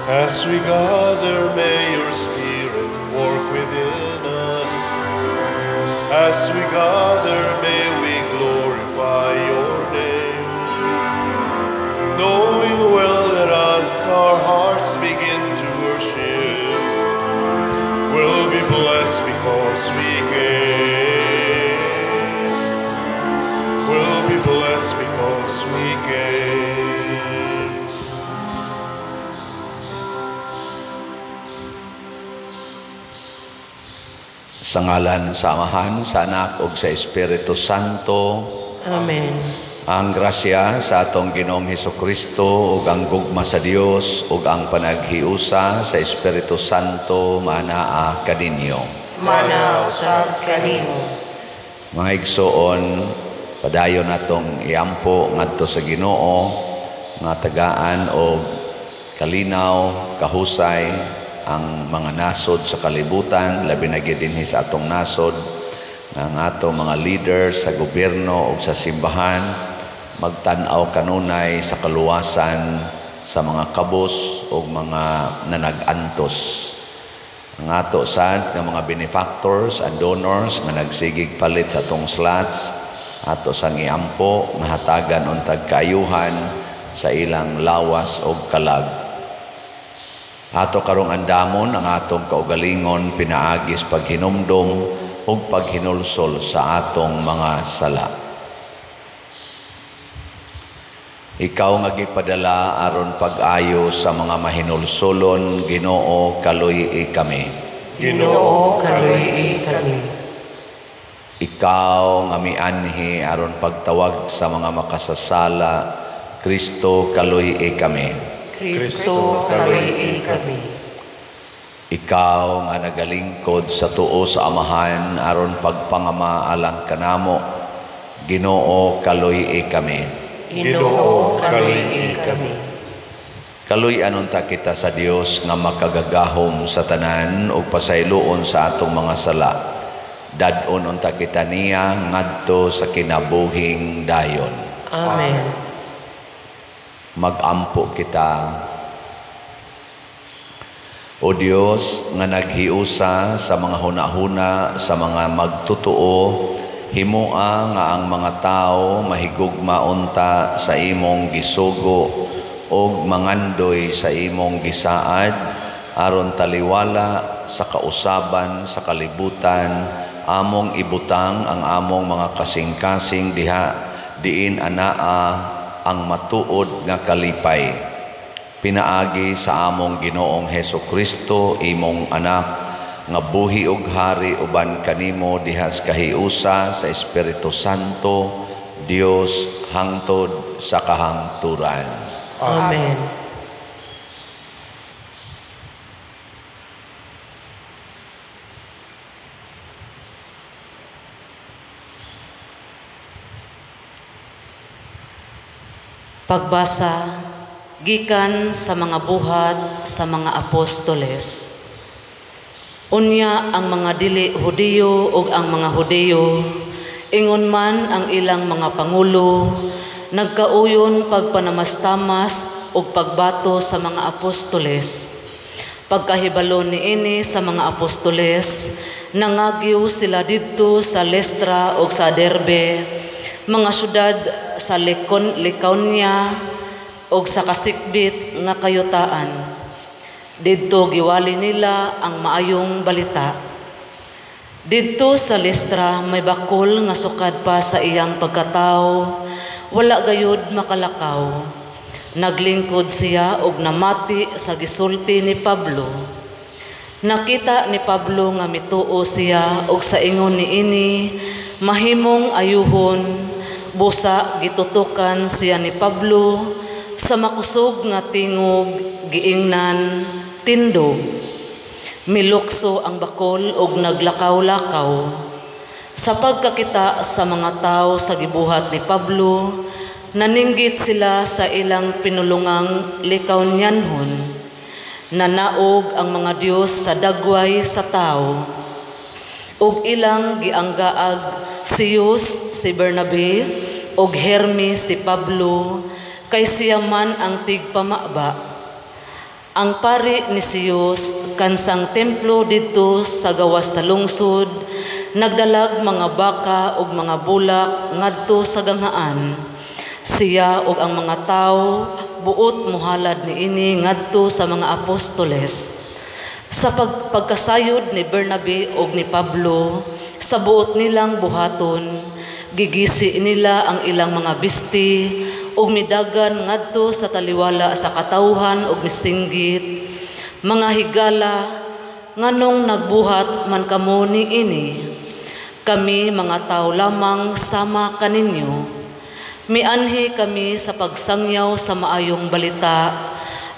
As we gather, may your Spirit work within us. As we gather, may we glorify your name. Knowing well that as our hearts begin to worship, we'll be blessed because we came. We'll be blessed because we came. Sa ngalan sa Amahan, sa Anak ug sa Espiritu Santo. Amen. Ang grasya sa atong Ginoong Hesukristo ug ang gugma sa Dios ug ang panaghiusa sa Espiritu Santo manaa kaninyo. Mana usab kanimo. Mga igsoon, padayon natong iampo ngadto sa Ginoo nga tagaan og kalinaw, kahusay ang mga nasod sa kalibutan, labi na gyud dinhi sa atong nasod nga ang atong mga leaders sa gobyerno ug sa simbahan magtan-aw kanunay sa kaluwasan sa mga kabos ug mga nanag-antos. Ang ato sad nga mga benefactors and donors nga nagsigig palit sa atong slots, ato sang iampo nga hatagan untag kaayuhan sa ilang lawas ug kalag. Ato karong andamon ang atong kaugalingon pinaagis paghinumdom ug paghinulsol sa atong mga sala. Ikaw nga gipadala aron pag-ayo sa mga mahinulsolon, Ginoo, kaluy-i kami. Ginoo, kaluy-i kami. Ikaw nga mianhi aron pagtawag sa mga makasasala, Kristo, kaluy-i kami. Kristo, kaluy-i kami. Ikaw nga nagalingkod sa tuo sa Amahan aron pagpangama alang kanamo, Ginoo, kaluy-i kami. Ginoo, kaluy-i kami. Kaluy-an unta kita sa Dios nga makagagahom sa tanan ug pasayloon sa atong mga sala. Dad-on unta kita niya ngadto sa kinabuhing dayon. Amen. Magampo kita. O Dios nga naghiusa sa mga hunahuna sa mga magtotoo, himua nga ang mga tao mahigugma unta sa imong gisugo og mangandoy sa imong gisaad aron taliwala sa kausaban sa kalibutan among ibutang ang among mga kasing-kasing diha diin anaa ang matuod nga kalipay. Pinaagi sa among Ginoong Hesukristo, imong anak, nga buhi og hari uban kanimo diha sa kahiusa sa Espiritu Santo, Dios hangtod sa kahangturan. Amen. Pagbasa gikan sa mga buhat sa mga apostoles. Unya ang mga dili Hudiyo ug ang mga Hudiyo, ingon man ang ilang mga pangulo, nagkauyon pagpanamastamas ug pagbato sa mga apostoles. Pagkahibalo niini sa mga apostoles, nangagyo sila didto sa Listra ug sa Derbe, mga syudad sa Licaonia ug sa kasikbit nga kayutaan. Didto giwali nila ang maayong balita. Didto sa Listra may bakol nga sukad pa sa iyang pagkatawo, wala gayud makalakaw. Naglingkod siya og namati sa gisulti ni Pablo. Nakita ni Pablo nga mituo siya og sa ingon niini mahimong ayuhon, busa gitutukan siya ni Pablo sa makusog nga tingog giingnan tindog. Milukso ang bakol og naglakaw-lakaw. Sa pagkakita sa mga tao sa gibuhat ni Pablo, naninggit sila sa ilang pinulungang Licaonianhon. Nanaog ang mga Dios sa dagway sa tao. Ug ilang gianggaag Zeus si Bernabe ug Hermes si Pablo, kay siya man ang tigpamaba. Ang pari ni Zeus kansang templo didto sa gawas sa lungsod nagdalag mga baka ug mga bulak ngadto sa ganghaan. Siya ug ang mga tawo buot mohalad niini ngadto sa mga apostoles. Sa pagkasayod ni Bernabe ug ni Pablo sa buot nilang buhaton, gigisi nila ang ilang mga bisti ug midagan ngadto sa taliwala sa katawhan ug misinggit, "Mga higala, nganong nagbuhat man kamo niini? Kami mga tao lamang sama kaninyo. Mianhi kami sa pagsangyaw sa maayong balita,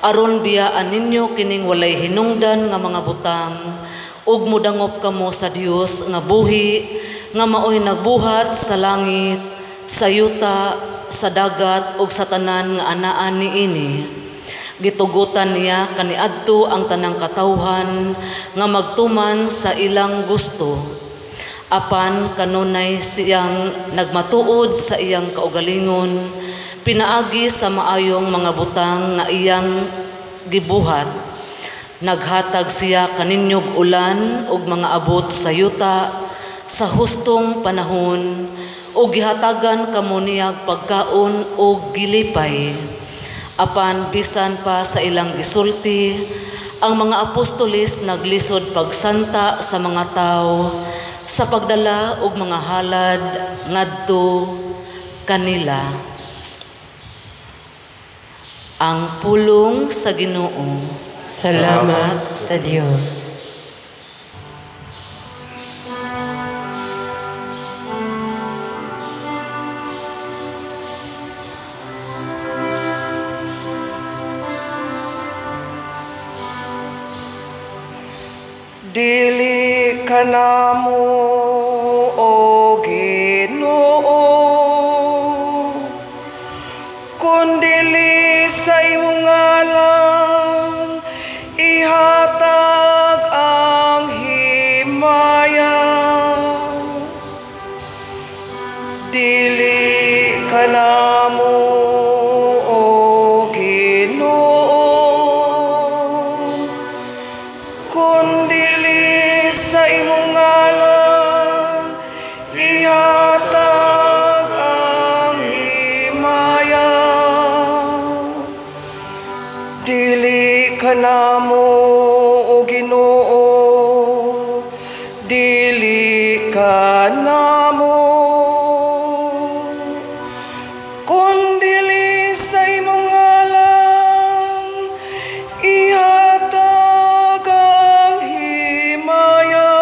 aron biyaan ninyo kining walay hinungdan nga mga butang, ug mudangop kamo sa Dios nga buhi, nga maoy nagbuhat sa langit, sa yuta, sa dagat ug sa tanan nga anaan niini. Gitugutan niya kaniadto ang tanang katawhan nga magtuman sa ilang gusto. Apan kanunay siyang nagmatuod sa iyang kaugalingon, pinaagi sa maayong mga butang nga iyang gibuhat. Naghatag siya kaninyog ulan ug mga abot sa yuta sa hustong panahon, ug gihatagan kamo niyag pagkaon ug gilipay." Apan bisan pa sa ilang gisulti, ang mga apostoles naglisod pagsanta sa mga tawo sa pagdala og mga halad ngadto kanila. Ang pulong sa Ginoo. Salamat sa Dios. Dili kanamo, O Ginoo, kundili sa imong ngalan ihatag ang himaya. Dili kanamo, O Ginoo, kundili sa imong ngalan ihatag ang himaya. Dili kanamo, O Ginoo, dili kanamo, kundili sa imong ngalan ihatag ang himaya.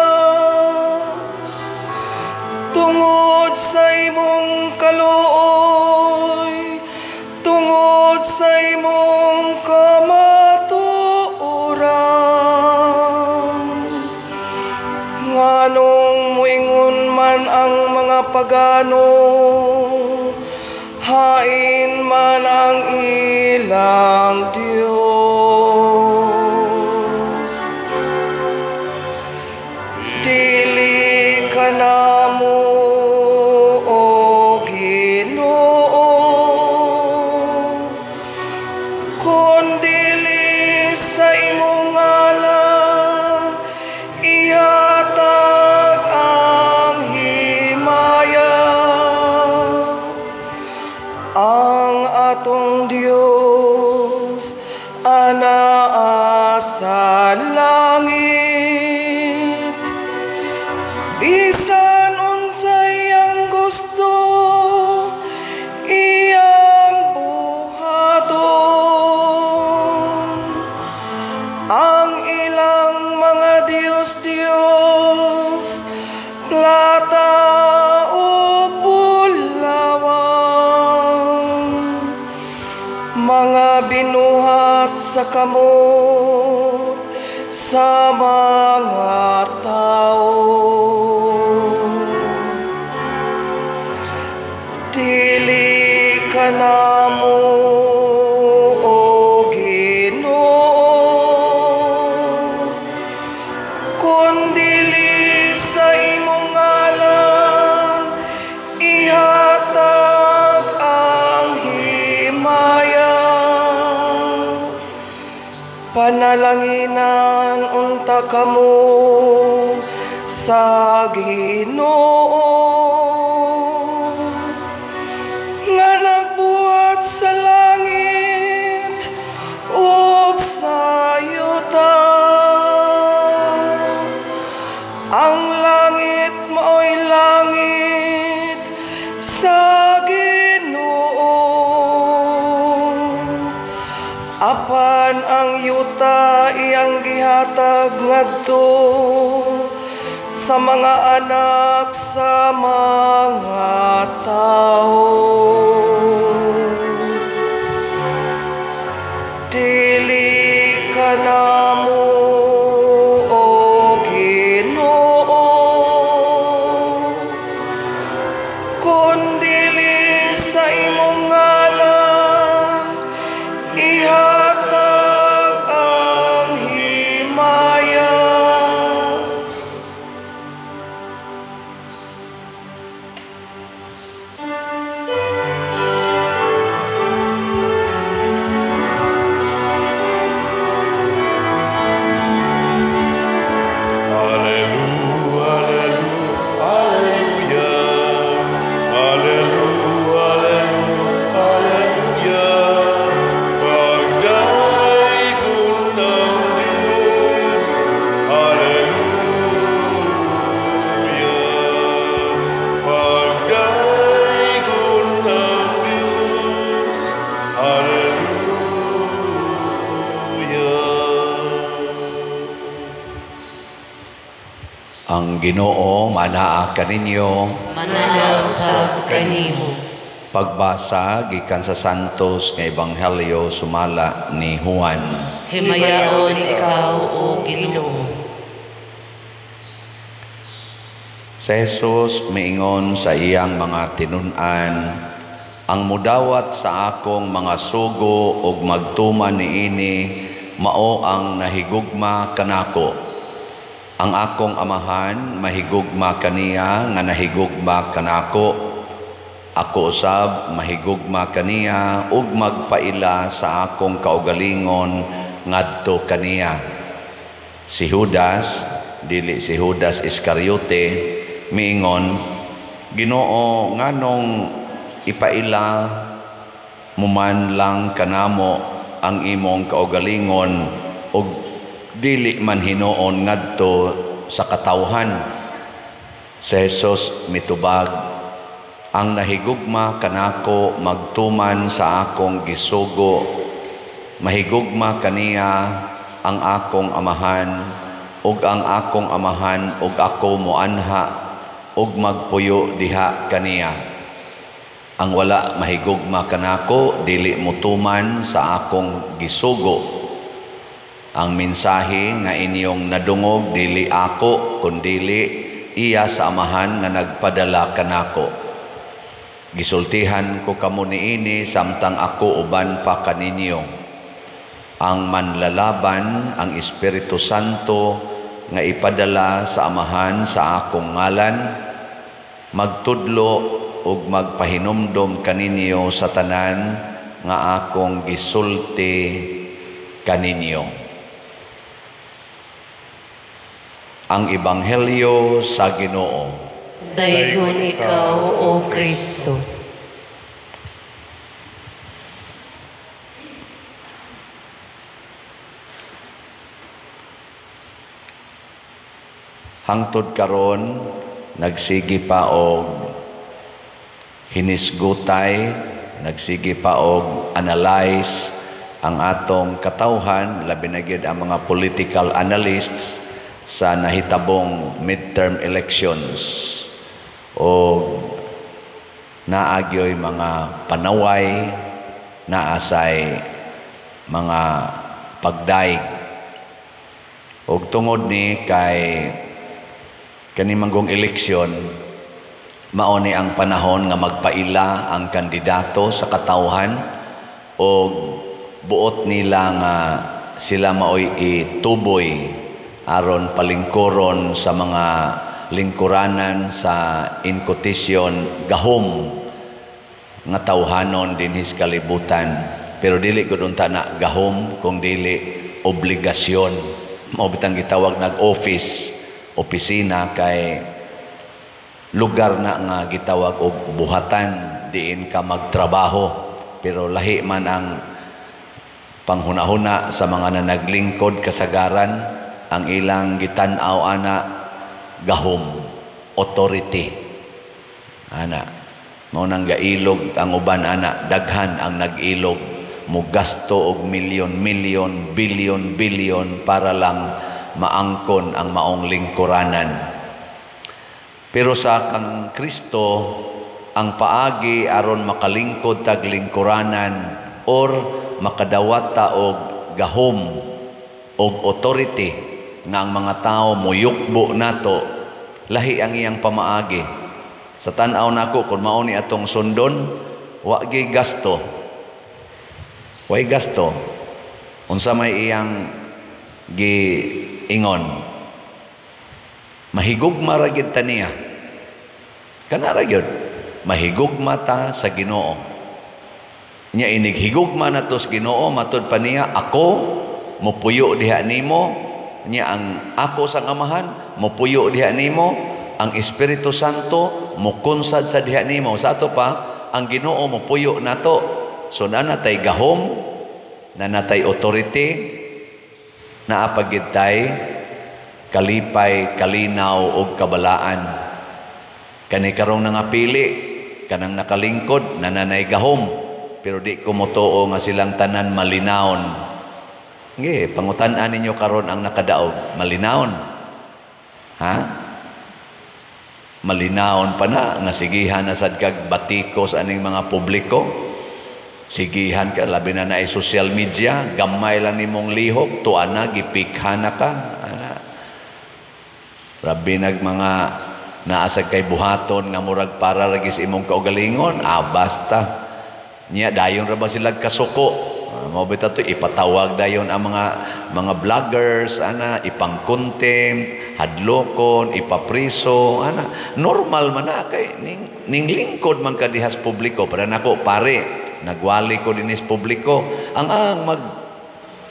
Tungod sa imong kaluoy, tungod sa imong kamatuoran, nganong muingon man ang mga pagano, hain man ang ilang Dios. Dili kanamo, O Ginoo, kundili sa imong ngalan ihatag ang himaya. Ang atong Dios anaa sa langit, bisan unsay ang gusto iyang buhaton. Ang ilang mga Dios-Dios, plata ug bulawan, mga binuhat sa kamot sa mga tao. Dili kanamo, O Ginoo, kundili sa imong ngalan ihatag ang himaya. Panalanginan unta kamo sa Ginoo nga nagbuhat sa langit ug sa yuta. Ang langit mao'y langit sa Ginoo, apan ang yuta iyang gihatag ngadto sa mga anak sa mga tao. Dili kanamo, o Ginoo, kun dili sa imong ngalan ihatag ang himaya. Ang Ginoo manaa kaninyo, manaa usab kanimo. Pagbasa gikan sa Santos nga Ebanghelyo sumala ni Juan. Himayaon ikaw, o Ginoo. Si Jesus miingon sa iyang mga tinun-an, ang mudawat sa akong mga sugo ug magtuman niini mao ang nahigugma kanako. Ang akong amahan mahigugma kaniya nga nahigugma kanako. Ako usab mahigugma kaniya ug magpaila sa akong kaugalingon ngadto kaniya. Si Judas, dili si Judas Iscariote, miingon, Ginoo, nganong ipaila mo man lang kanamo ang imong kaugalingon ug dili man hinuon ngadto sa katawhan? Si Jesus mitubag, ang nahigugma kanako magtuman sa akong gisugo, mahigugma kaniya ang akong amahan, ug ang akong amahan ug ako moanha ug magpuyo diha kaniya. Ang wala mahigugma kanako dili motuman sa akong gisugo. Ang mensahe nga inyong nadungog dili ako kundili iya sa amahan nga nagpadala kanako. Gisultihan ko kamo niini samtang ako uban pa kaninyo. Ang manlalaban, ang Espiritu Santo nga ipadala sa amahan sa akong ngalan, magtudlo ug magpahinumdom kaninyo sa tanan nga akong gisulti kaninyo. Ang Ebanghelyo sa Ginoo. Daygon ikaw, O Kristo. Hangtod karon nagsige pa og hinisgutay, nagsige pa og analyze ang atong katawhan, labi na gyud ang mga political analysts sa nahitabong midterm elections, o naagyoy mga panaway, naasay mga pagdaig. Og tungod ni kay kani manggong eleksyon, mao ni ang panahon nga magpaila ang kandidato sa katawhan og buot nila nga sila maoy ituboy aron palingkuron sa mga lingkuranan sa inkotisyon gahom nga tawhanon dinhi sa kalibutan. Pero dili gud unta na gahom kung dili obligasyon. Mao bitang gitawag nag office, opisina kay lugar na nga gitawag og buhatan, diin ka magtrabaho. Pero lahi man ang panghunahuna sa mga nanaglingkod kasagaran, ang ilang gitan-aw ana gahom, authority. Ana, mao nang gailog ang uban ana, daghan ang nag-ilog, mugasto og milyon-milyon, bilyon-bilyon para lang maangkon ang maong lingkuranan. Pero sa kang Kristo, ang paagi aron makalingkod tag lingkuranan or makadawat ta og gahom og authority nga ang mga tao moyukbo nato, lahi ang iyang pamaagi. Sa tan-aw nako, kung mao ni atong sundon, wa gyud gasto. Way gasto. Unsa may iyang giingon? Mahigugma ra gyud ta niya. Kana ra gyud. Mahigugma ta sa Ginoo. Nya inig higugma nato sa Ginoo, matud pa niya, ako mopuyo diha nimo, nya ang ako sang Amahan mopuyo diha nimo, ang Espiritu Santo mokonsad sa diha nimo. Sa ato pa, ang Ginoo mopuyo nato. So nanatay gahom, nanatay authority, naa pa gyud tay kalipay, kalinaw ug kabalaan. Kani karong nangapili, kanang nakalingkod, nananay gahom, pero di ko motuo nga silang tanan malinawon. Nge, pangutan-an ninyo karon ang nakadaog, malinawon. Ha? Malinawon pa na nga sigihan na sad kag batikos aning mga publiko. Sigihan ka, labi na naay social media, gamay lang nimong lihok, tuan na, gipikha na ka. Ana. Rabi nag mga naasag kay buhaton nga murag para ragis imong kaugalingon, basta. Niya, dayon ra ba sila kasuko? Mao bitaw to, ipatawag dayon ang mga vloggers, ana, ipang-contempt, hadlokon, ipapriso, ana. Normal man na kay ning lingkod man ka dihas publiko. Para nako pare, nagwali ko dinis publiko, ang mag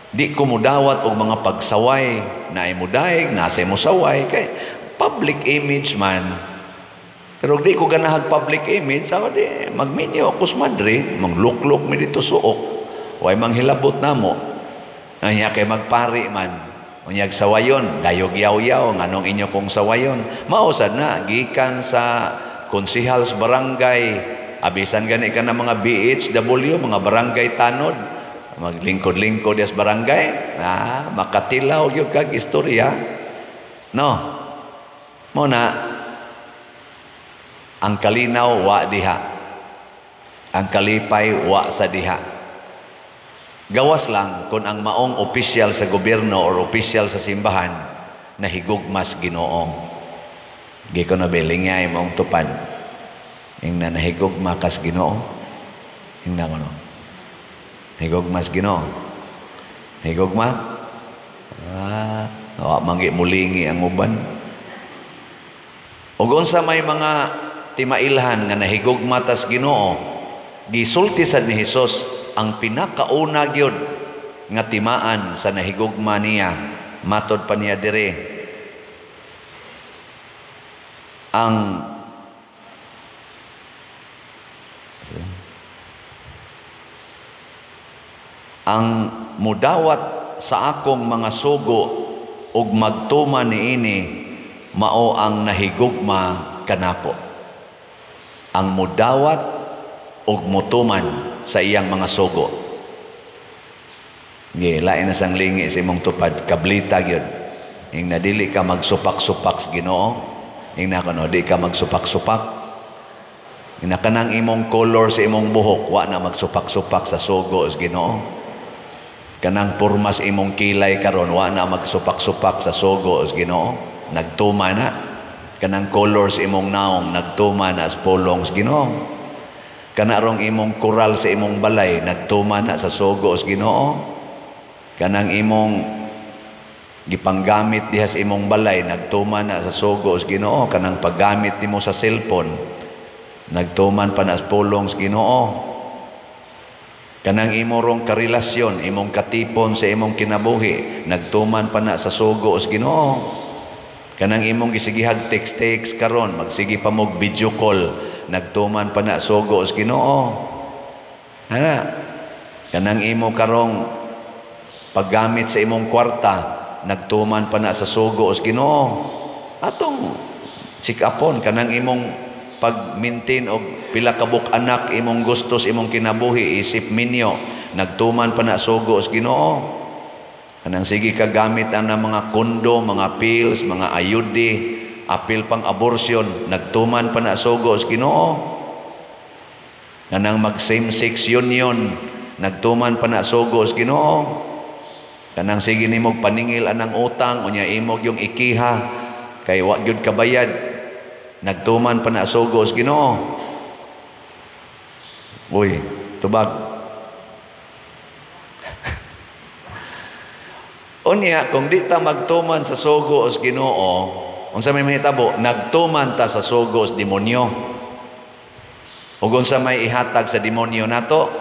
di ko mudawat og mga pagsaway, naay mudaig, nasa mo saway kay public image man. Pero di ko ganahag public image, sawa di magminyo ako sa madre, magluklok mi dito suok. Way manghilabot namo. Anya kay magpari man. Unyag sawayon, dayog yaw-yaw, nganong inyo kong sawayon. Mao sad na gikan sa konsihals barangay, abisan gani ka na mga BHW, mga barangay tanod, maglingkod-lingkod yas barangay, makatilaw gyud kag istorya. No. Mo na ang kalinaw wa diha. Ang kalipay wa sa diha. Gawas lang kung ang maong opisyal sa gobyerno or opisyal sa simbahan nahigugmas Ginoo. Gi ko na bilingay maong tupad. Ing na nahigugma kas Ginoo. Ing na kono. Higugmas Ginoo. Higugma? Wa manggi mulingi ang uban. Ug unsa may mga timailhan nga nahigugma tas Ginoo, gisulti sad ni Hesus ang pinakauna gyud nga timaan sa nahigugma niya, matod pa niya dire ang mudawat sa akong mga sugo ug magtuman niini mao ang nahigugma kanako. Ang mudawat ug mutuman sa iyang mga sugo. Ngi, lain na sang lingi sa imong tupad, kablita gyud. Ing nadili ka magsupak-supak sa Ginoo, ing na kuno di ka magsupak-supak. Ing na kanang imong color sa imong buhok, wa na magsupak-supak sa sugo sa Ginoo. Kanang pormas imong kilay karon, wa na magsupak-supak sa sugo sa Ginoo. Nagtuma na. Kanang color sa imong naong, nagtuma na sa pulong sa Ginoo. Kanarong imong koral sa imong balay, nagtuma na sa sugo sa Ginoo. Kanang imong gipanggamit diha sa imong balay, nagtuma na sa sugo sa Ginoo. Kanang paggamit nimo sa cellphone, nagtuman pa na sa pulong sa Ginoo. Kanang imo rong karelasyon, imong katipon sa imong kinabuhi, nagtuman pa na sa sugo sa Ginoo. Kanang imong gisigihag text-text karon, magsige pa mog video call, nagtuman pa na sugo sa Ginoo. Ana, kanang imo karong paggamit sa imong kwarta, nagtuman pa na sa sugo sa Ginoo. Atong check-upon kanang imong pag-maintain og pila ka buok anak imong gusto sa imong kinabuhi isip minyo, nagtuman pa na sugo sa Ginoo. Kanang sige ka gamit ang mga kondo, mga pills, mga IUD, apil pang abortion, nagtuman pa na sugo sa Ginoo. Kanang mag same sex union, nagtuman pa na sugo sa Ginoo. Kanang sige nimo paningil anang utang unya imong yung ikiha kay wa gyud kabayad, nagtuman pa na sugo sa Ginoo. Uy, tubag. Unya, kung di ta magtuman sa sugo sa Ginoo, unsa may mahitabo? Nagtuman ta sa sugo sa demonyo. Ug unsa may ihatag sa demonyo nato?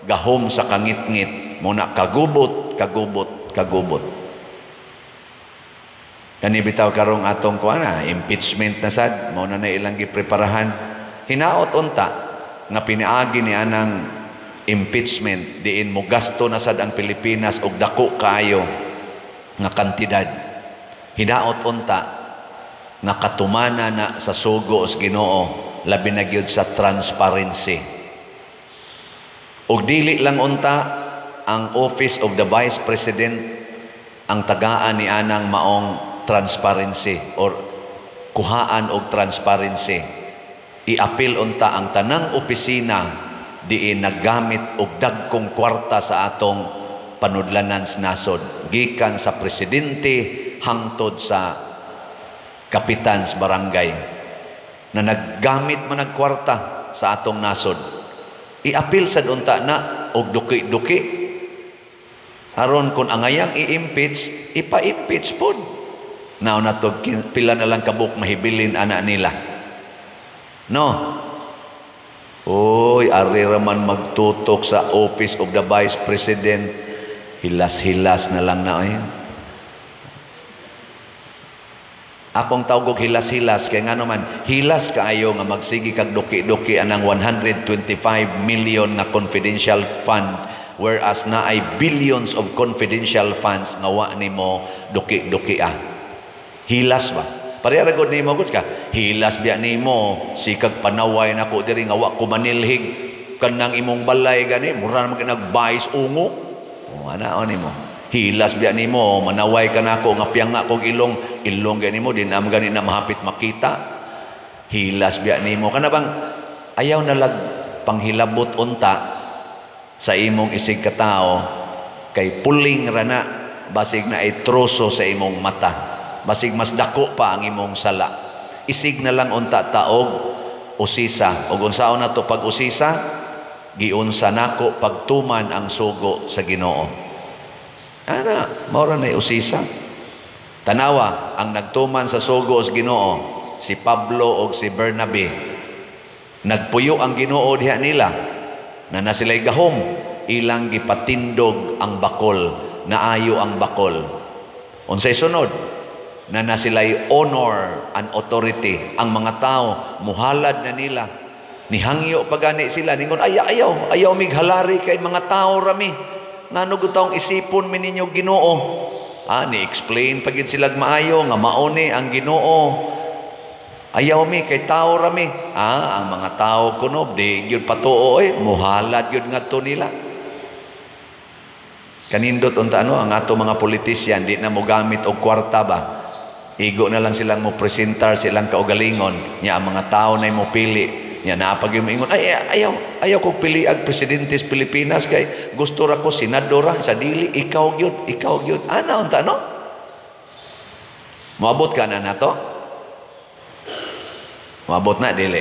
Gahom sa kangitngit. Muna kagubot, kagubot, kagubot. Kani bitaw karong atong kuan na, impeachment na sad, mao na na ilang gipreparahan. Hinaot unta nga pinaagi ni anang impeachment diin mo gasto na sad ang Pilipinas og dako kaayo nga kantidad. Hinaot unta nga katumana na sa sugo sa Ginoo, labi na gyud sa transparency. Og dili lang unta ang Office of the Vice President ang tagaan ni anang maong transparency or kuhaan og transparency. Iapil unta ang tanang opisina diin naggamit og dagkong kwarta sa atong panudlanan sa nasod, gikan sa presidente hangtod sa kapitan sa barangay na naggamit man og kwarta sa atong nasod. Iapil sad unta na og duki-duki aron kun angayang i-impeach, ipa-impeach pod. Nauna to, pila na lang kabuk mahibilin ana nila. No? Oy, ari raman magtutok sa Office of the Vice President. Hilas-hilas na lang na. Ay. Akong tawag og hilas-hilas, kay nga naman, hilas kaayo nga magsigi kag duki-duki anang 125 million nga confidential fund, whereas na ay billions of confidential funds nga wa nimo duki-duki ah. Hilas ba? Pareha ra gud nimo gud ka. Hilas biya nimo sikag panaway nako diri nga wa ko manilhig kanang imong balay gani mura man nagbayis ungo. O ana nimo. Hilas biya nimo manaway ka nako nga piyanga kog ilong, ilong gani mo din am gani na mahapit makita. Hilas biya nimo kana bang ayaw na lag panghilabot unta sa imong isig katao kay puling ra na basig na ay troso sa imong mata. Basig mas dako pa ang imong sala. Isig na lang unta taog usisa. Og unsaon na to pag usisa? Giunsa nako pagtuman ang sugo sa Ginoo. Ana, mao ra nay usisa. Tanawa ang nagtuman sa sugo sa Ginoo, si Pablo og si Bernabe. Nagpuyo ang Ginoo diha nila na na sila'y gahom, ilang gipatindog ang bakol, naayo ang bakol. Unsay sunod? Na na sila'y honor and authority. Ang mga tao, muhalad na nila. Nihangyo pa gani sila. Ningon, ay, ayaw, ayaw mighalari kay mga tao rami. Ngano gutaong isipon mi ninyo Ginoo. Ah, ni-explain pa gid sila maayo nga maone ang Ginoo. Ayaw mi kay tao rami. Ah, ang mga tao kuno di gyud patuo oy, muhalad gyud ngadto nila. Kanindot unta ano ang ato mga politisyan di na mogamit og kwarta ba. Igo na lang silang mo presentar silang kaugalingon nya ang mga tao na mo pili nya naa pag ingon ay ayaw ayaw kog pili ag presidente sa Pilipinas kay gusto ra ko senador ra sa dili ikaw gyud ana unta no moabot ka na nato moabot na dili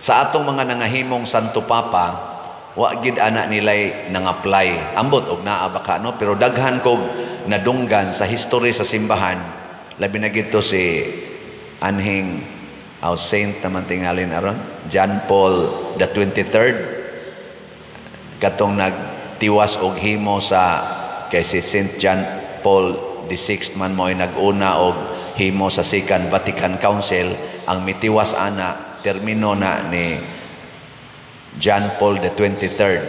sa atong mga nangahimong Santo Papa wa gid ana nilay nang-apply ambot og naa ba ka no pero daghan kog nadunggan sa history sa simbahan labi na gito si anhing Our saint naman tingalin aron, John Paul the 23rd, katong nagtiwas og himo sa kay si Saint John Paul the Sixth man mo ay nag-una og himo sa Second Vatican Council. Ang mitiwas ana termino na ni John Paul the 23rd.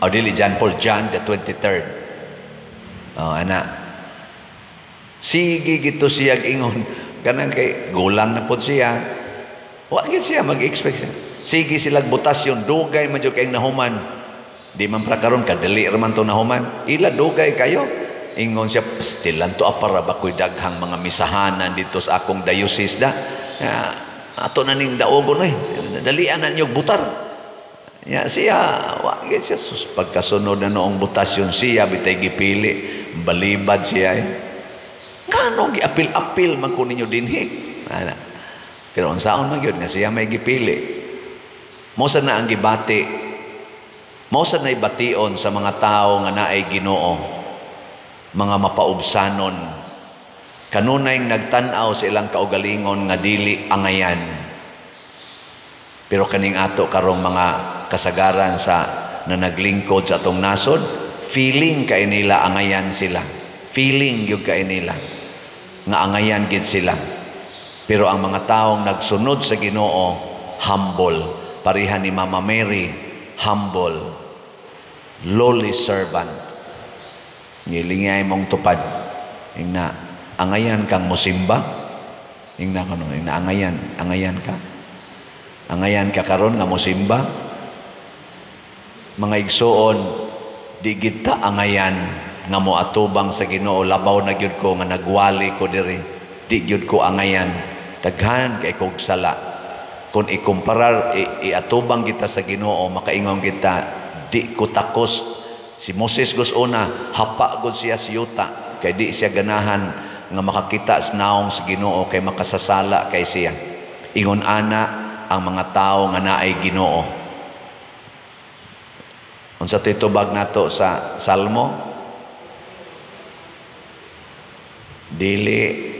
O dili John Paul, John the 23rd. Oh, ana. Sige gito siya ingon kanang kay gulang na pod siya. Wa gid siya mag-expect siya. Sige silag butasyon, dugay man jud kay nahuman. Di man pra karon kadali ra man to nahuman. Ila dugay kayo. Ingon siya, "Still to para ba ko'y daghang mga misahanan dito sa akong diocese da. Ya, ato na ning daogon eh. Dalian na ninyo butar." Ya, siya, wa gid siya sus, pagkasunod na noong butasyon siya bitay gipili, balibad siya eh. Ngano giapil-apil man ko ninyo dinhi. Ana. Pero unsaon man gyud nga siya may gipili. Mao sa na ang gibati. Mao sa na'y bation sa mga tao nga naay Ginoo, mga mapaubsanon. Kanunay nagtan-aw sa ilang kaugalingon nga dili angayan. Pero kaning ato karong mga kasagaran sa na naglingkod sa atong nasod, feeling kay nila angayan sila. Feeling gyud kay nila nga angayan gid sila. Pero ang mga taong nagsunod sa Ginoo, humble. Pareha ni Mama Mary, humble. Lowly servant. Ngilingay mong tupad. Ingna, angayan kang musimba. Ingna kuno, ingna angayan, angayan ka. Angayan ka karon nga musimba. Mga igsuon, di kita angayan nga moatubang sa Ginoo. Labaw na gyud ko nga nagwali ko diri. Di gyud ko angayan. Daghan kay kog sala. Kung ikumparar, iatubang kita sa Ginoo, makaingon kita, di ko takos. Si Moses gus una, hapa gud siya sa yuta, kay di siya ganahan nga makakita sa naong sa Ginoo kay makasasala kay siya. Ingon ana ang mga tao nga naay Ginoo. Unsa to'y tubag nato sa Salmo? Dili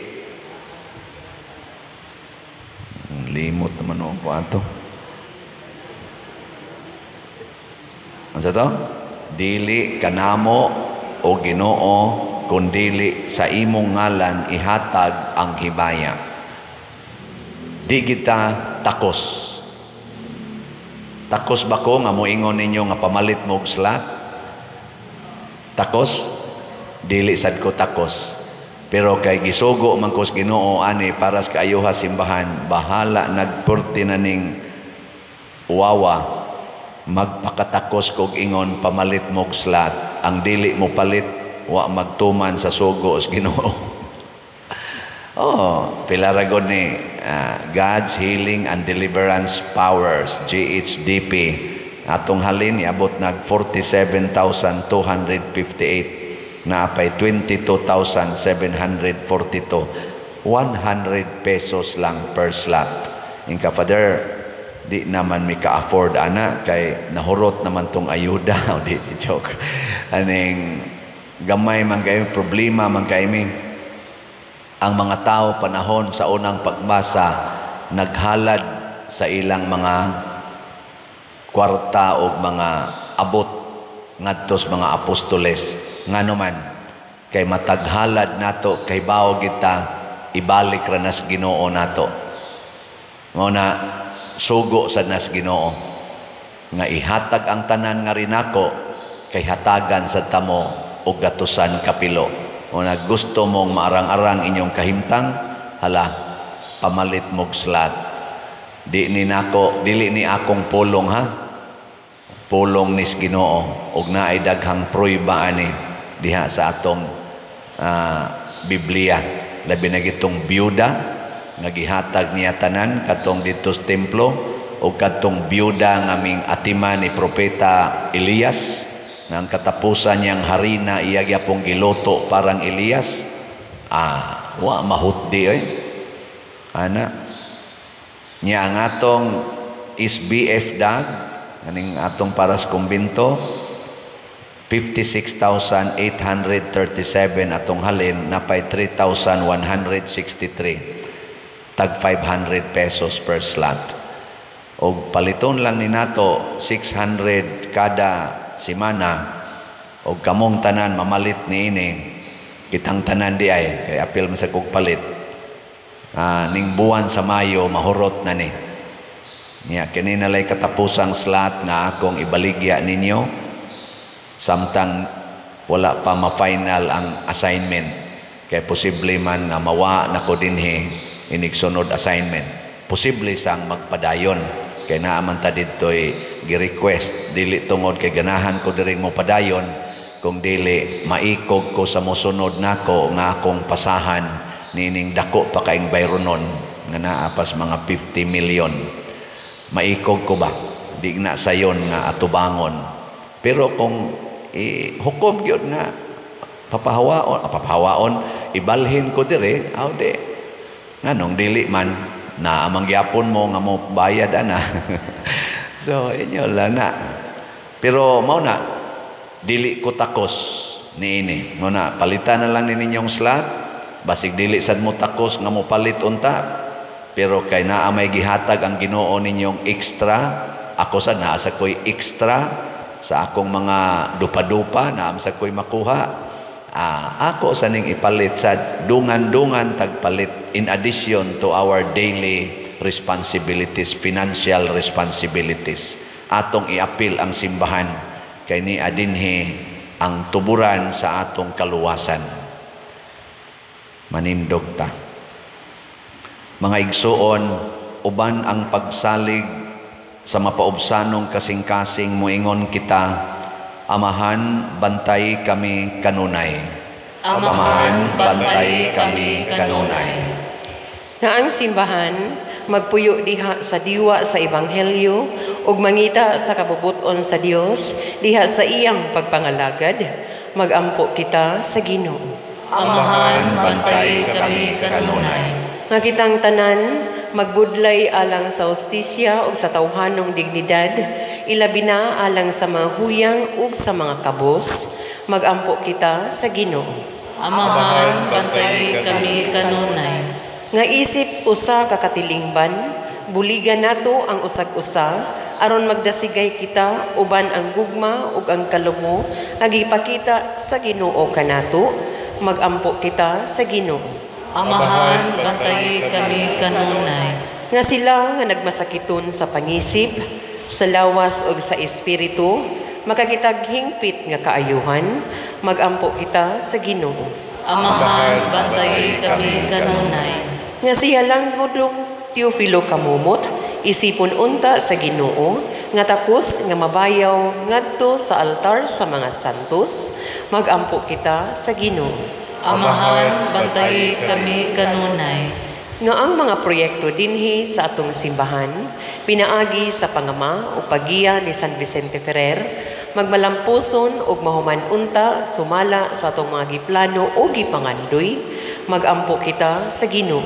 limot naman ako ato. Unsa to? Dili kanamo o Ginoo kun dili sa imong ngalan ihatag ang himaya. Di kita takos. Takos ba ko nga moingon ninyo nga pamalit mo og slat? Takos? Dili sad ko takos. Pero kay gisugo man ko sa Ginoo ani para sa kaayuha simbahan, bahala nagpurti na ning wawa, magpakatakos kog ingon pamalit mo og slat. Ang dili mo palit wa magtuman sa sugo sa Ginoo. Oh, pila ra gud ni God's Healing and Deliverance Powers, GHDP. Atong halin iabot nag 47,258, naapay 22,742. 100 pesos lang per slot. Inka Father, di naman mi ka-afford ana kay nahurot naman tong ayuda. O di joke. Aning gamay man kayo, problema man kayo mi. Ang mga tao panahon sa unang pagbasa naghalad sa ilang mga kwarta o mga abot ngadto sa mga apostoles. Ngano man kay mataghalad nato kay bawo kita ibalik ra nas Ginoo nato. Mao na sugo sa nas Ginoo nga ihatag ang tanan nga rinako kay hatagan sa tamo og gatusan kapilo. O na gusto mong maarang-arang inyong kahimtang, hala, pamalit mog slat. Di ni nako, dili ni akong pulong ha. Pulong nis Ginoo og naay daghang prueba ani diha sa atong Biblia. Labi na gitong byuda nga gihatag niya tanan katong didto sa templo og katong byuda nga ming atiman ni propeta Elias. Nga ang katapusan niyang harina iya gyapong giluto parang Elias. Wa mahutdi oy. Ana niya ang atong SBF dag kaning atong para sa kumbinto 56,837 atong halin napay 3,163. Tag 500 pesos per slot. Og paliton lang ni nato 600 kada semana og kamong tanan mamalit niini, kitang tanan di ay kay apil man sa kog palit. Ning buwan sa Mayo mahurot na ni. Nya kini na lay katapusang slot nga akong ibaligya ninyo samtang wala pa ma-final ang assignment. Kay posible man nga mawa na ko dinhi inig sunod assignment. Posible sang magpadayon. Kay naa man ta didto'y gi-request, dili tungod kay ganahan ko diri mo padayon, kung dili maikog ko sa mosunod nako nga akong pasahan nining dako pa kaing bayronon nga naa pas mga 50 million. Maikog ko ba? Di na sayon nga atubangon. Pero kung hukom gyud nga papahawaon, ibalhin ko dire, aw di. Nganong dili man na amang gyapon mo nga mo bayad ana. So inyo lang na. Pero mao na dili ko takos niini. Mao na palitan na lang ni ninyong slot. Basig dili sad mo takos nga mo palit unta. Pero kay naa may gihatag ang Ginoo ninyong extra, ako sad naa sa koy extra sa akong mga dupa-dupa naa sa koy makuha. Ako sa ning ipalit sa dungan-dungan tagpalit in addition to our daily responsibilities, financial responsibilities. Atong iapil ang simbahan kay ni adinhi ang tuburan sa atong kaluwasan. Manindog ta. Mga igsuon, uban ang pagsalig sa mapaubsanong kasing-kasing moingon kita, Amahan, bantay kami kanunay. Amahan, bantay kami kanunay. Na ang simbahan magpuyo diha sa diwa sa ebanghelyo ug mangita sa kabubut-on sa Dios diha sa iyang pagpangalagad, magampo kita sa Ginoo. Amahan, bantay kami kanunay. Nga kitang tanan magbudlay alang sa hustisya ug sa tawhanong dignidad, ilabi na alang sa mga huyang ug sa mga kabos, magampo kita sa Ginoo. Amahan, bantay kami kanunay. Nga isip usa ka katilingban, buligan nato ang usag-usa aron magdasigay kita uban ang gugma ug ang kalumo nga gipakita sa Ginoo kanato, magampo kita sa Ginoo. Amahan, bantay kami kanunay. Nga sila nga nagmasakiton sa pangisip, sa lawas ug sa espiritu, makakitag hingpit nga kaayuhan, magampo kita sa Ginoo. Amahan, bantay kami kanunay. Nga siya lang gudong Teofilo Kamumot, isipon unta sa Ginoo, nga takos nga mabayaw ngadto sa altar sa mga santos, magampo kita sa Ginoo. Amahan, bantay kami kanunay. Nga ang mga proyekto dinhi sa atong simbahan, pinaagi sa pangama o paggiya ni San Vicente Ferrer, magmalampuson ug mahuman unta sumala sa atong mga giplano o gipangandoy, magampo kita sa Ginoo.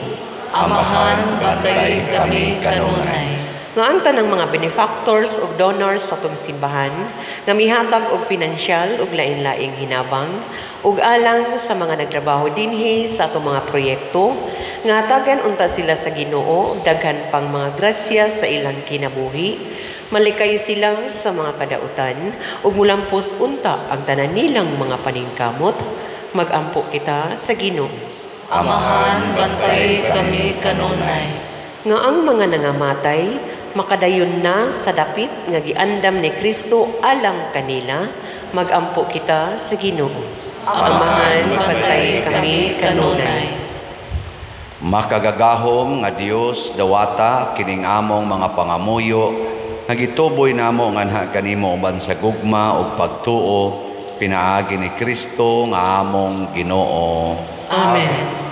Amahan, bantay kami kanunay. Nga ang tanang mga benefactors ug donors sa atong simbahan, nga mihatag og pinansyal ug lain-laing hinabang, ug alang sa mga nagtrabaho dinhi sa atong mga proyekto, nga hatagan unta sila sa Ginoo og daghan pang mga grasya sa ilang kinabuhi, malikay sila sa mga kadautan ug mulampos unta ang tanan nilang mga paningkamot, magampo kita sa Ginoo. Amahan, bantay kami kanunay. Nga ang mga nangamatay makadayon na sa dapit nga giandam ni Kristo alang kanila, magampo kita sa Ginoo. Amahan, bantay kami kanunay. Makagagahom nga Dios, dawata kining among mga pangamuyo nga gituboy namo nganha kanimo uban sa gugma ug pagtuo pinaagi ni Kristo nga among Ginoo. Amen.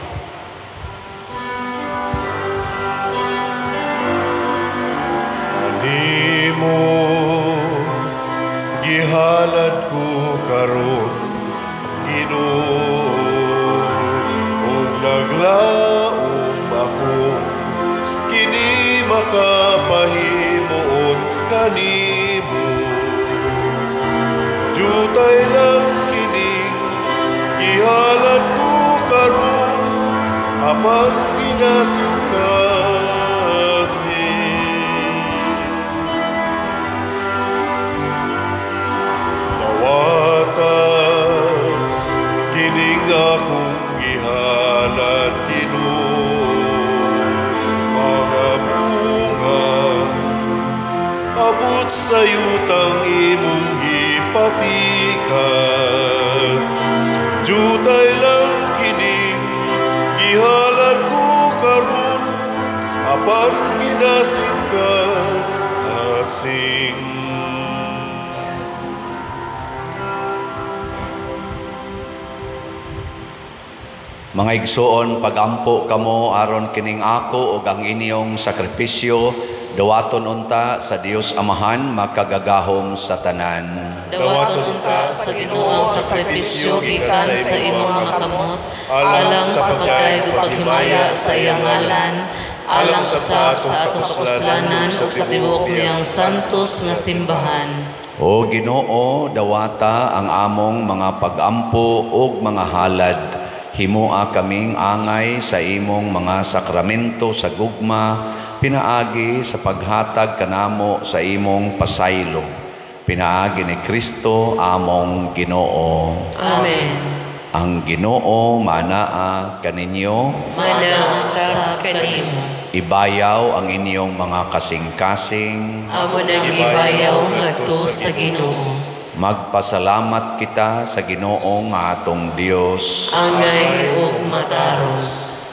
Kanimo gihalad ko karon, Ginoo, ug naglaom ako kini makapahimuot kanimo. Jutay lang kini gihalad ko karon, apan kinasingkasingan. sa yutang imong gipatikan. Jutay lang kining gihalad ko karon, apan kinasingkad asing. Mga igsoon, pagampo kamo aron kining ako ug ang inyong sakripisyo dawaton unta sa Dios Amahan makagagahom sa tanan. Dawaton unta sa Ginoo ang sakripisyo gikan sa imong mga kamot, alang sa pagdayeg ug paghimaya sa iyang ngalan, alang usab sa atong kapuslanan ug sa tibuok niyang santos nga simbahan. O Ginoo, dawata ang among mga pagampo ug mga halad. Himoa kaming angay sa imong mga sakramento sa gugma, pinaagi sa paghatag kanamo sa imong pasaylo. Pinaagi ni Kristo among Ginoo. Amen. Ang Ginoo manaa kaninyo, Manaa usab kanimo. Ibayaw ang inyong mga kasing-kasing. Amo nang ibayaw ngadto sa Ginoo. Magpasalamat kita sa Ginoo nga atong Dios. Angay ug matarong.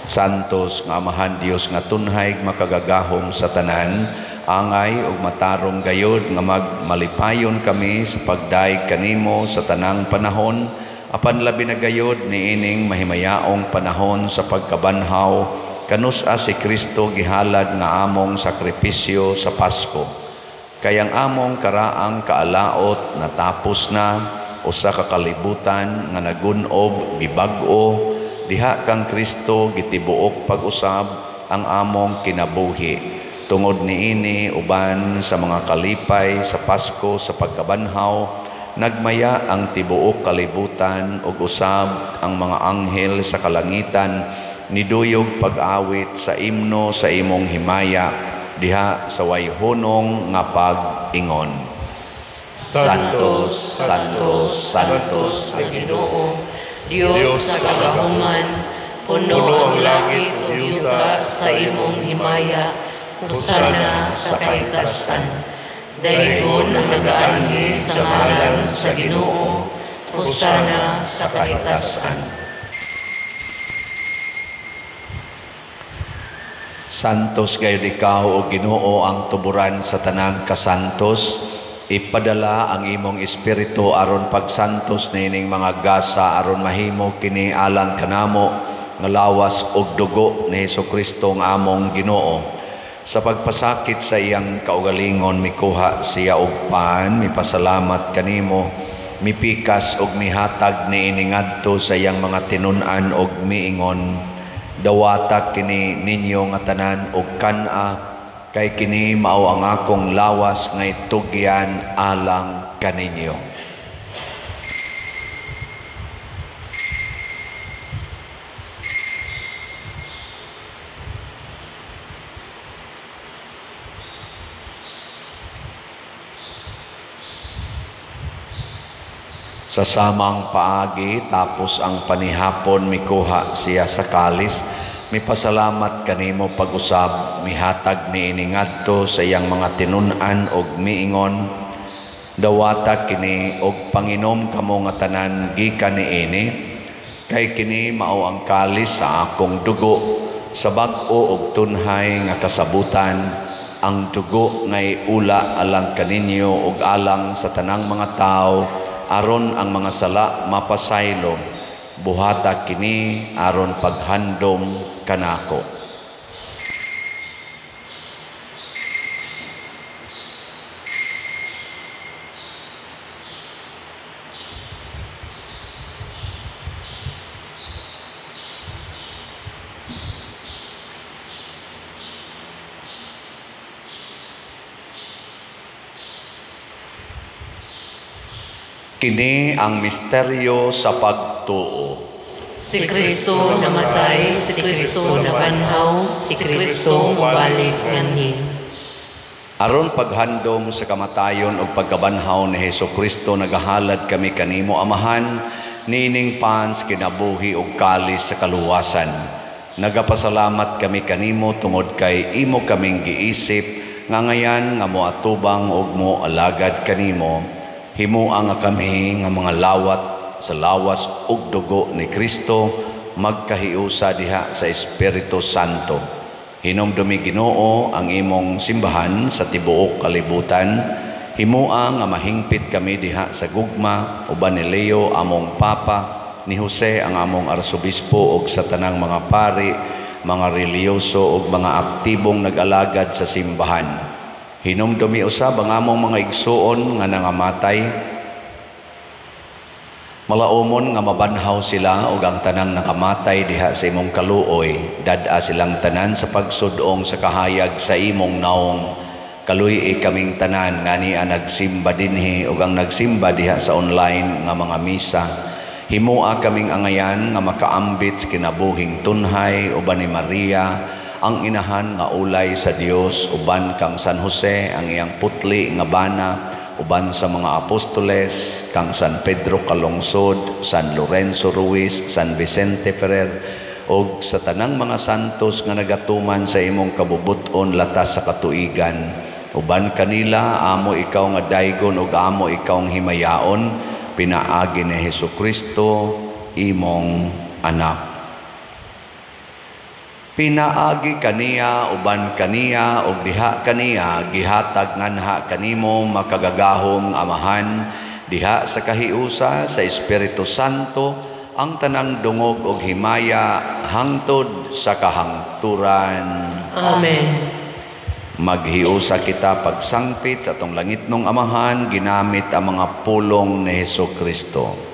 Santos nga Amahan Dios nga tunhay makagagahom sa tanan, angay ug matarong gayod nga magmalipayon kami sa pagdayeg kanimo sa tanang panahon, apan labi na gayod niining mahimayaong panahon sa pagkabanhaw kanus-a si Kristo gihalad nga among sakripisyo sa Pasko. Kayang among karaang kaalaot natapos na usa ka kalibutan nga nagun-ob gibag-o diha kang Kristo gitibuok pag-usab ang among kinabuhi. Tungod niini uban sa mga kalipay sa Pasko sa pagkabanhaw, nagmaya ang tibuok kalibutan ug usab ang mga anghel sa kalangitan niduyog pag-awit sa imno sa imong himaya diha sa wayhunong nga pag-ingon. Santos, Santos, Santos sa Ginoo, Dios sa kagahuman, puno ang langit ug yuta sa imong himaya, hosana sa kahitasan. Daygon ang nagaanhi sa ngalan sa Ginoo, hosana sa kahitasan. Santos gayud ikaw o Ginoo ang tuburan sa tanang kasantos. Ipadala ang imong espiritu aron pagsantos niining mga gasa aron mahimo kini alang kanamo nga lawas ug dugo ni Hesukristo nga among Ginoo. Sa pagpasakit sa iyang kaugalingon mikuha siya og pan, mipasalamat kanimo, mipikas ug mihatag niini ngadto sa iyang mga tinun-an ug miingon, dawata kini ninyo nga tanan og kan-a, kay kini mao ang akong lawas nga itugyan alang kaninyo. Sa samang paagi, tapos ang panihapon, mikuha siya sa kalis, mipasalamat kanimo pag-usab, mihatag niini ngadto sa iyang mga tinun-an og miingon, dawata kini og panginom kamo nga tanan gikan niini, kay kini mao ang kalis sa akong dugo, sa bag-o og tunhay nga kasabutan, ang dugo ngay ula alang kaninyo og alang sa tanang mga tawo, aron ang mga sala mapasaylo, buhata kini aron paghandom kanako. Kini ang misteryo sa pagtuo. Si Kristo namatay, si Kristo nabanhaw, si Kristo mobalik nganhi. Aron paghandom sa kamatayon ug pagkabanhaw ni Hesukristo, nagahalad kami kanimo Amahan, niining pans kinabuhi ug kalis sa kaluwasan. Nagapasalamat kami kanimo tungod kay imo kaming giisip nga ngayan nga moatubang ug moalagad kanimo, himoa nga kami nga mga lawat sa lawas ug dugo ni Kristo magkahiusa diha sa Espiritu Santo. Hinumdumi, Ginoo, ang imong simbahan sa tibuok kalibutan. Himoa nga mahingpit kami diha sa gugma uban ni Leo among Papa, ni Jose ang among arsobispo ug sa tanang mga pari, mga relihiyoso ug mga aktibong nag-alagad sa simbahan. Hinumdumi usab ang among mga igsuon nga nangamatay, malaumon nga mabanhaw sila ug ang tanang nakamatay diha sa imong kaluoy, dad-a silang tanan sa pagsudong sa kahayag sa imong naong. Kaluy-i kaming tanan nga niya nagsimba dinhi ug ang nagsimba diha sa online nga mga misa. Himoa kaming angayan nga makaambit sa kinabuhing tunhay uban ni Maria, ang inahan nga ulay sa Dios, uban kang San Jose ang iyang putli nga bana, uban sa mga apostoles, kang San Pedro Calungsod, San Lorenzo Ruiz, San Vicente Ferrer, og sa tanang mga santos nga nagatuman sa imong kabubuton latas sa katuigan. Uban kanila, amo ikaw nga daygon ug amo ikaw ang himayaon, pinaagi ni Hesukristo imong anak. Pinaagi kaniya, uban kaniya, ug diha kaniya, gihatag nganha kanimo makagagahom Amahan, diha sa kahiusa sa Espiritu Santo, ang tanang dungog ug himaya hangtod sa kahangturan. Amen. Maghiusa kita pagsangpit sa atong langitnong Amahan, ginamit ang mga pulong ni Hesukristo.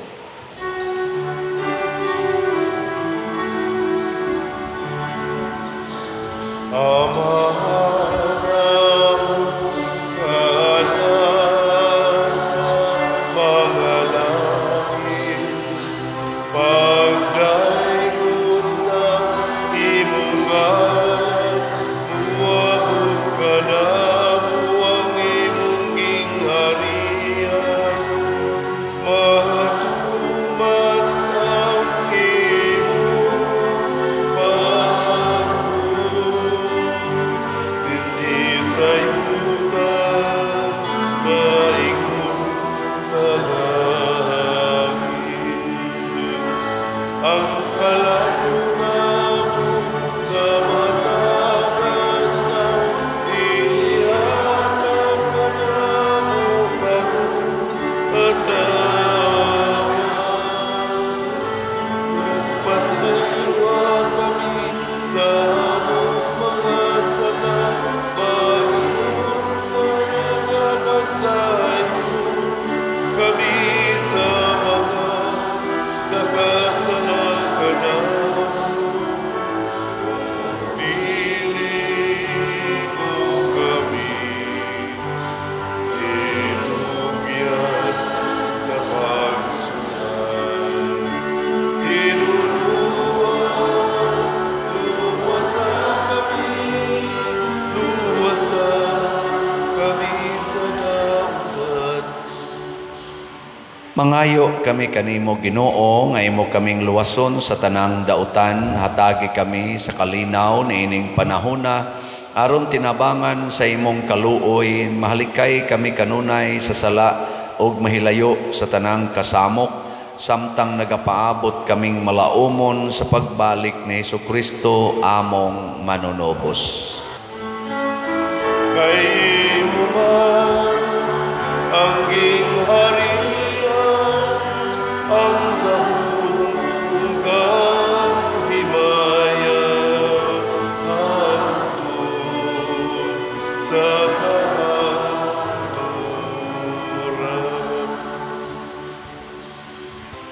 Mangayo kami kanimo, Ginoo, nga imo kaming luwason sa tanang dautan, hatagi kami sa kalinaw niining panahona, aron tinabangan sa imong kaluoy, mahalikay kami kanunay sa sala ug mahilayo sa tanang kasamok, samtang nagapaabot kaming malaumon sa pagbalik ni Hesukristo among manunobos. Kay imo man ang gingharian, ang gahom ug ang himaya, hangtod sa kahangturan.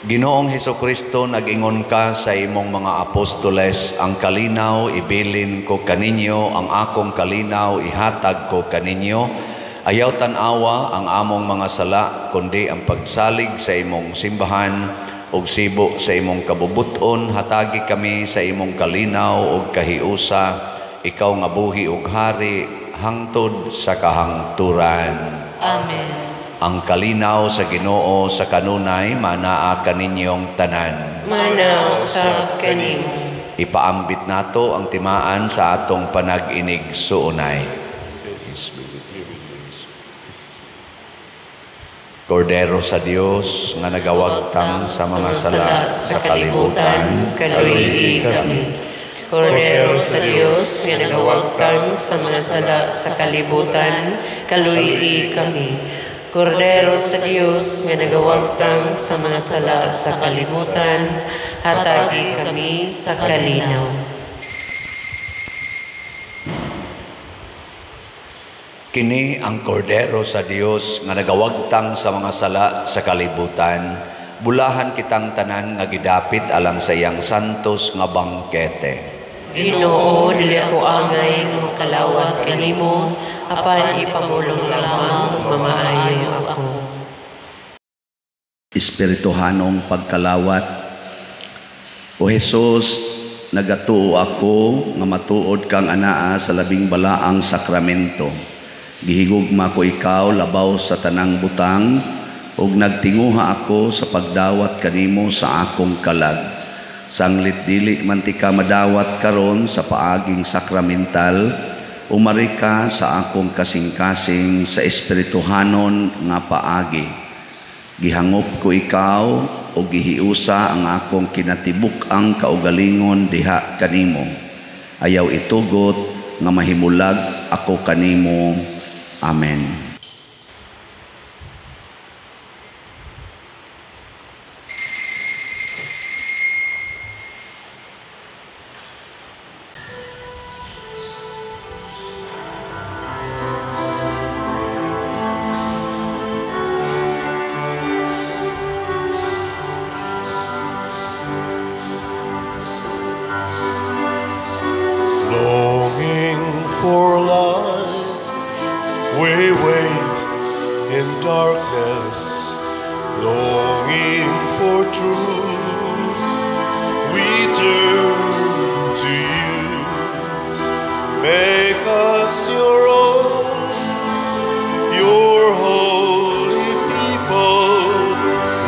Ginoong Hesukristo, nag-ingon ka sa imong mga apostoles, ang kalinaw ibilin ko kaninyo, ang akong kalinaw ihatag ko kaninyo. Ayaw tan-awa ang among mga sala, kundi ang pagsalig sa imong simbahan ug sibo sa imong kabubuton. Hatagi kami sa imong kalinaw ug kahiusa, ikaw nga buhi ug hari hangtod sa kahangturan. Amen. Ang kalinaw sa Ginoo sa kanunay manaa kaninyong tanan. Manaa usab kanimo. Ipaambit nato ang timaan sa atong panag-inig suunay. Peace be. Kordero sa Dios nga nagawagtang sa mga sala sa kalibutan, kaluyi kami. Kordero sa Dios nga nagawagtang sa mga sala sa kalibutan, kaluyi kami. Kordero sa Dios nga nagawagtang sa mga sala sa kalibutan, hatagi kami sa kalinaw. Kini ang Kordero sa Dios nga nagawagtang sa mga sala sa kalibutan, bulahan kitang tanan nga gidapit alang sa iyang santos nga bangkete. Ginoo, dili ako angay nga makalawat kanimo, apan ipamulong lamang mamaayo ako. Espirituhanong pagkalawat. O Hesus, nagatuo ako nga matuod kang anaa sa labing balaang sakramento. Gihigugma ko ikaw labaw sa tanang butang, ug nagtinguha ako sa pagdawat kanimo sa akong kalag. Sanglit dili man ti ka madawat karon sa paaging sakramental, umari ka sa akong kasing-kasing sa espirituhanon nga paagi. Gihangop ko ikaw ug gihiusa ang akong kinatibuk-ang kaugalingon diha kanimo. Ayaw itugot nga mahimulag ako kanimo. Amen. Longing for light, we wait in darkness. Longing for truth, we turn to you. Make us your own, your holy people,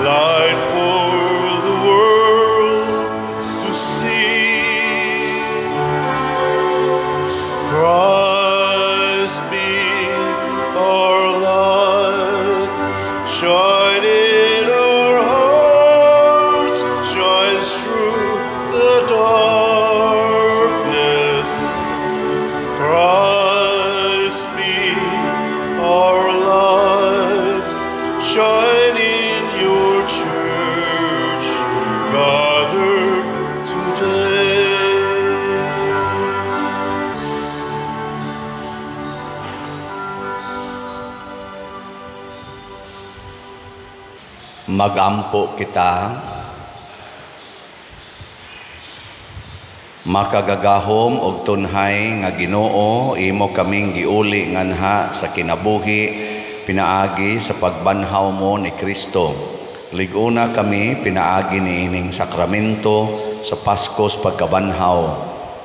light for the world to see. Christ be our light, shine in our hearts, shines through the darkness. Christ be our light, shine in your church, gathered today. Magampo kita. Makagagahom og tunhay nga Ginoo, imo kaming giuli nganha sa kinabuhi pinaagi sa pagbanhaw mo ni Kristo. Lig-una kami pinaagi niining sakramento sa Paskos pagkabanhaw.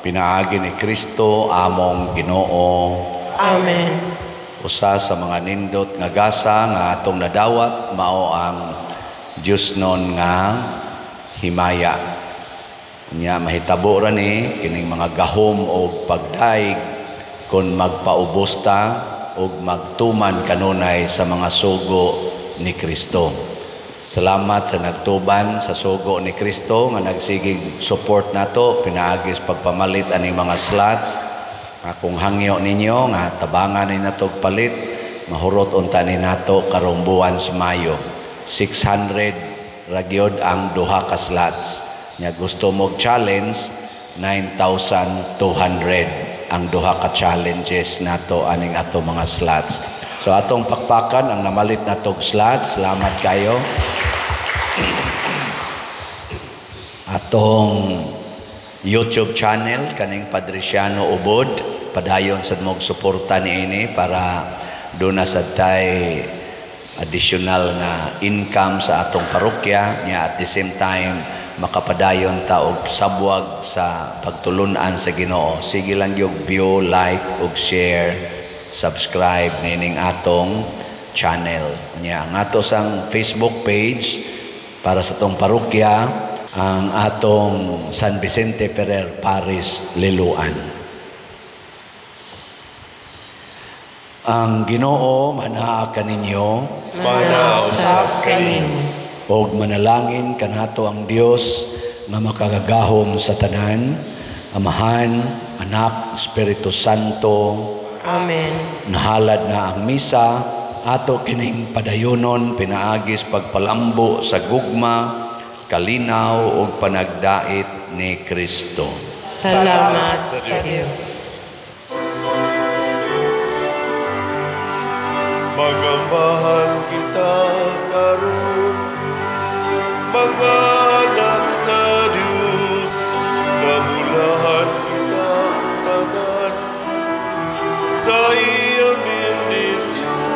Pinaagi ni Kristo among Ginoo. Amen. Usa sa mga nindot nga gasa nga atong nadawat mao ang Dios non nga himaya. Nya mahitabo ra ni kining mga gahom og pagdaig kon magpaubos ta og magtuman kanunay sa mga sugo ni Kristo. Salamat sa nagtuban sa sugo ni Kristo nga nagsigig support nato pinaagi sa pagpamalit aning mga slots. Akong hangyo ninyo nga tabangan ni nato og palit, mahurot unta ni nato karong buwan sa Mayo. 600 ra gyud ang duha ka slots. Nya gusto mo challenge, 9,200 ang duha ka challenges nato aning ato mga slots. So atong pakpakan ang namalit natog slots. Salamat kayo. Atong YouTube channel kaning Padriciano Ubod, padayon sad mog suporta niini para duna sad tay additional nga income sa atong parokya nya, at the same time makapadayon ta og sabwag sa pagtulun-an sa Ginoo. Sige lang yung view, like ug share, subscribe niining atong channel. Nya ang ato sang Facebook page para sa atong parokya, ang atong San Vicente Ferrer Parish Liloan. Ang Ginoo manaa kaninyo. Manaa usab kanimo. Og manalangin kanato ang Dios nga makagagahom sa tanan, Amahan, Anak, Espiritu Santo. Amen. Nahalad na ang misa, ato kining padayonon pinaagis pagpalambo sa gugma, kalinaw ug panagdait ni Kristo. Salamat sa Dios. Magambahan kita karon, mga anak sa Dios, nabulahan kita tanan sa iyang bendisyon.